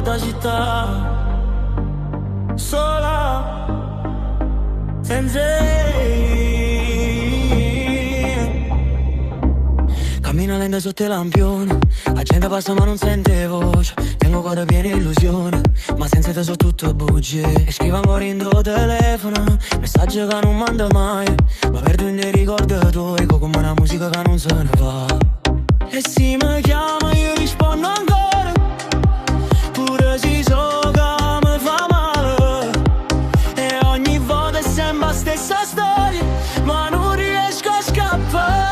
guarda 'a città. Sola, senza Cammina lenta sotto 'e lampione. 'A gente passa ma nun sente voce. Tengo 'o core pieno 'e illusione. Ma senza 'e te so' tutte bugie. E scrivo ancora 'int' 'o telefono. Messaggio ca nun mando mai. Ma perdo 'int' 'e ricordi tuoi. Come 'na musica ca nun se ne va. E si mi chiama io rispondo ancora. Pure si so che mi fa male. E ogni volta è sempre la stessa storia. Ma nun riesco a scappare.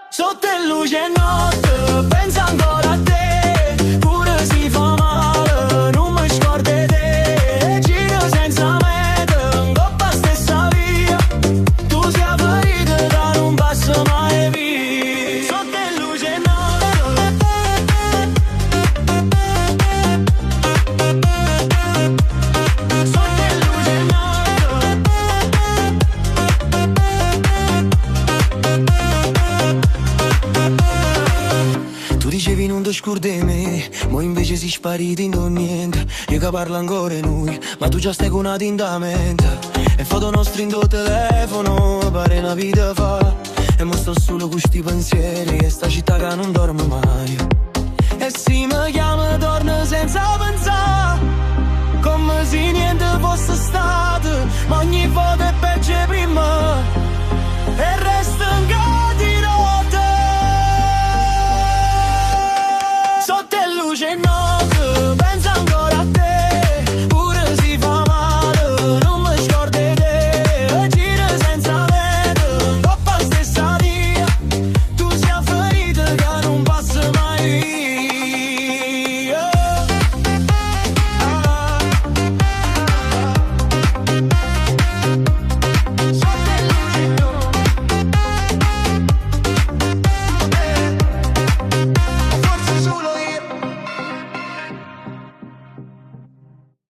Sotto 'e luce 'e notte penso ancora a te. Pure si fa male, nun me scordo 'e te. Giro senza meta, 'ncoppa 'a stessa via. Tu sei 'a ferita che non passa mai via. Sotto 'e luce 'e notte. Sotto 'e luce 'e notte. Tu dicevi nun te scurda 'e me, mo invece si sparito 'int' 'o niente. Io che parlo ancora 'e nuje, ma tu già stai cu n'ato 'int' 'a mente. E foto nostre 'int' 'o telefono, pare 'na vita fa. E mo sto sulo cu 'sti pensieri 'e 'sta città ca nun dorme mai. E si me chiama torno senza pensà, come si niente fosse stato, ma ogni volta è peggio 'e primma. E resto 'nca.